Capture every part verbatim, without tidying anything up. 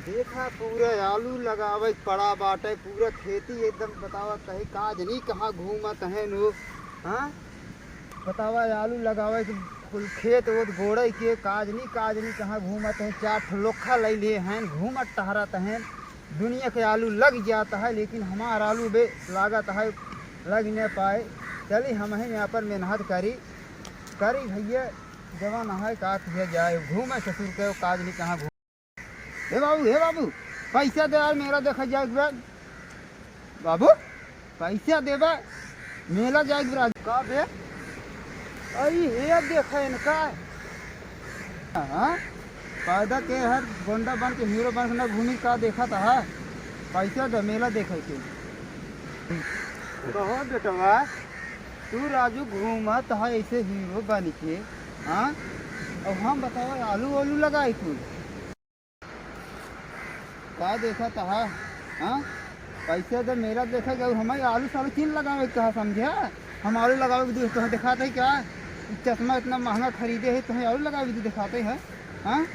देखा, पूरा आलू लगावे के पड़ा बाटे, पूरा खेती एकदम बतावा तहे, काजनी कहाँ घूमत है नो, हाँ? बतावा, आलू लगावे के कुल खेत ओत गोड़े के, काजनी, काजनी कहाँ घूमत है, चार ठो लोखा लैले हैं, घूमत टहरत हैं। दुनिया के आलू लग जात है, लेकिन हमार आलू बे लागत है लग न पाए। चली, हमहीं यहाँ पर मेहनत करी, करी भैया, जवान है का किया जाए, घूमे ससुर के काजनी कहाँ घूम। हे बाबू, हे बाबू, पैसा दे यार, मेला देखा जाए के बा। बाबू, पैसा देबा, मेला जाए के बा। का बे? अरे हे देखे इनका। हाँ? पैदा के हर गोंडा बन के हीरो बन के ना घूमी का देखा था? पैसा दे, मेला देखे के। कहो बेटवा, तू राजू घूमत है ऐसे हीरो बन के, हाँ? अब हम बतावा, आलू वालू लगाई तू? का देखा तहा? हाँ? पैसे दे, मेला देखे के, हमारे आलू सालू किन लगावे के कहा, समझा? हम आलू लगावे के दे-, तोहे दिखाते है क्या? ई चश्मा इतना महंगा खरीदे है, तोहे आलू लगावे के दे दिखाते है? हाँ?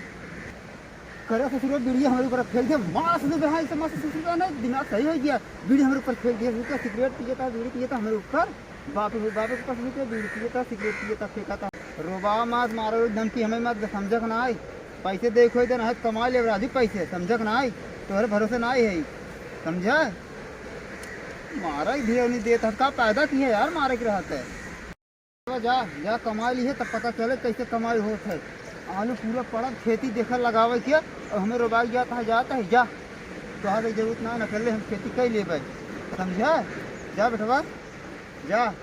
करे ससुरो, बीड़ी हमारे ऊपर फेंक दे, मार ससुर, हाँ, इसे मार ससुर का ना, दिमाग सही हो गया, बीड़ी हमारे ऊपर फेंक दिया, रुका, सिगरेट पिए था, बीड़ी पिए था हमारे ऊपर, बाप रे, बाप के पास रुके, बीड़ी पिए था, सिगरेट पिए था, फेंका था, रोबा मत, मारो, धमकी हमें मत, समझक ना आई। पैसे देखो इधर, हाथ कमा ले राजू पैसे, समझक ना आई, तोहरे भरोसे ना आई है, समझा? मारा ही ध्यान नहीं देता, का पैदा किया यार, मारे के रहता है। जा, जा कमा ली है, तब पता चले कैसे कमाई होत है। आलू पूरा पड़त, खेती देखल लगावे के, और हमें रोबाई जाता है, जाता है, जा। तोहरे जरूरत ना, न कर ले, हम खेती कर लेबे, समझा? जा बेटवा, जा।